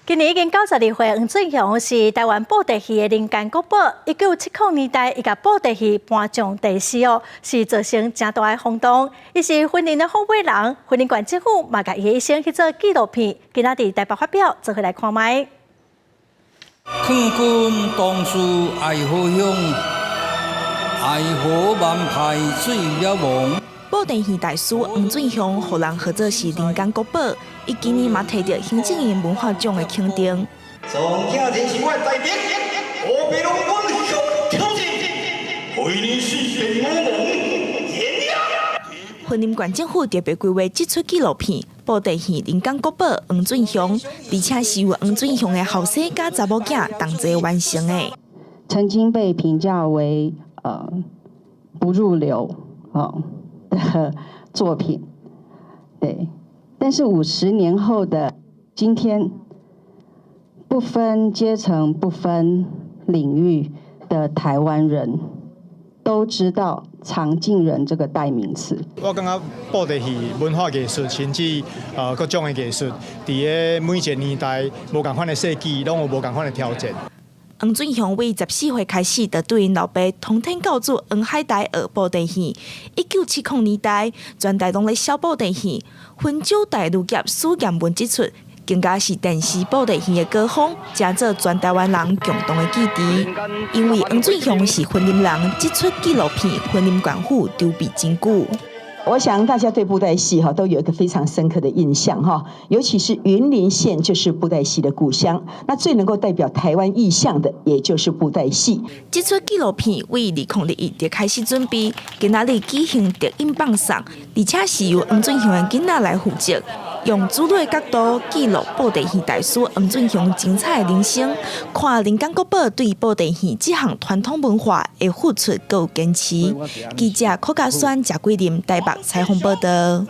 今年已經92歲，黃俊雄是臺灣布袋戲的人間國寶。1970年代，伊共布袋戲搬上電視哦，是造成誠大的轟動。伊是雲林的虎尾人，雲林縣政府嘛共伊的一生去做紀錄片，今仔佇臺北發表，做伙來看覓。勸君當初愛好鄉，愛河萬派水了亡。布袋戲大師黃俊雄，予人號做是人間國寶。伊今年嘛提著行政院文化獎的肯定。從聽人是我的大敵，何必攏阮向挑戰？為你是變我夢。雲林縣政府特別規劃這齣紀錄片《布袋戲人間國寶黃俊雄》，而且是由黃俊雄的後生佮查某囝同齊完成的。曾經被評價為不入流哦的作品，對。但是50年後的今天，不分階層、不分領域的台灣人都知道藏鏡人這個代名詞。我感覺布袋戲文化藝術，甚至各種的藝術，佇個每一個年代無仝款的世紀，攏有無仝款的挑戰。黃俊雄為14歲開始，就對𪜶老爸通天教主黃海岱學布袋戲。1970年代，全台攏咧燒布袋戲，雲州大女俠史艷文這齣，更加是電視布袋戲的高峰，成做全台灣人共同的記憶。因為黃俊雄是雲林人，這齣紀錄片雲林縣府籌備真久。我想大家對布袋戲哈都有一個非常深刻的印象哈，尤其是雲林縣就是布袋戲的故鄉，那最能夠代表台灣意象的，也就是布袋戲。這齣紀錄片為2021就開始準備，今仔日舉行電影放送，而且是由黃俊雄的囡仔來負責，用子女的角度記錄布袋戲大師黃俊雄精彩的人生，看人間國寶對布袋戲這項傳統文化的付出閣有堅持。記者柯家宣、謝桂林台北採訪報道。